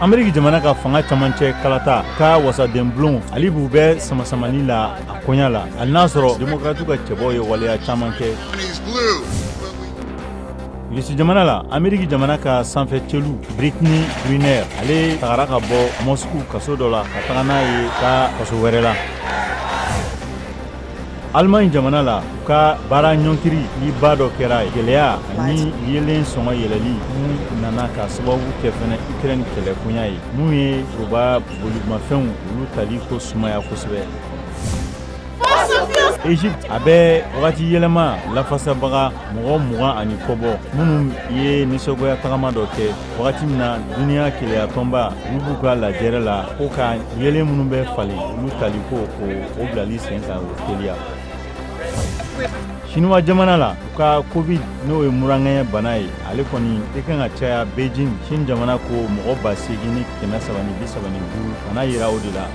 Ameriki jamana ka fanga camancɛ kalata ka wasadenbulon, hali b'u bɛ samasamani la a koɲa la, hali n'a sɔrɔ Demokratiw ka cɛbɔw ye waleya caman kɛ. Irisi jamana la, Ameriki jamana ka sanfɛ celu Brittney Griner, ale tagara ka bɔ Moscou kaso dɔ la ka taga n'a ye ka kaso wɛrɛ la. Allemagne jamana la, u ka baara ɲɔnkiri liba dɔ kɛra, gɛlɛya ani yelen sɔngɔ yɛlɛli mun nana ka sababu kɛ fɛnɛ Ukraine kɛlɛkoɲa ye, mun ye foroba bolimafɛnw olu tali ko sumaya kosɛbɛ. Egypte, a bɛ wagati yɛlɛma lafasabaga mɔgɔ 20 ani kɔ bɔ, minnu ye nisɔngoya tagama dɔ kɛ wagati min na duniya kelenya tɔnba olu b'u ka lajɛrɛ la, ko ka yelen minnu bɛ falen, olu tali ko ko o bilali sen kan, o teliya. Sinuwa jamana la, u ka Covid, n'o ye muraŋɛɲɛ bana ye, ale kɔni i kan ka caya. Beijing, Chine jamana, ko mɔgɔ 8335 bana yira o de la.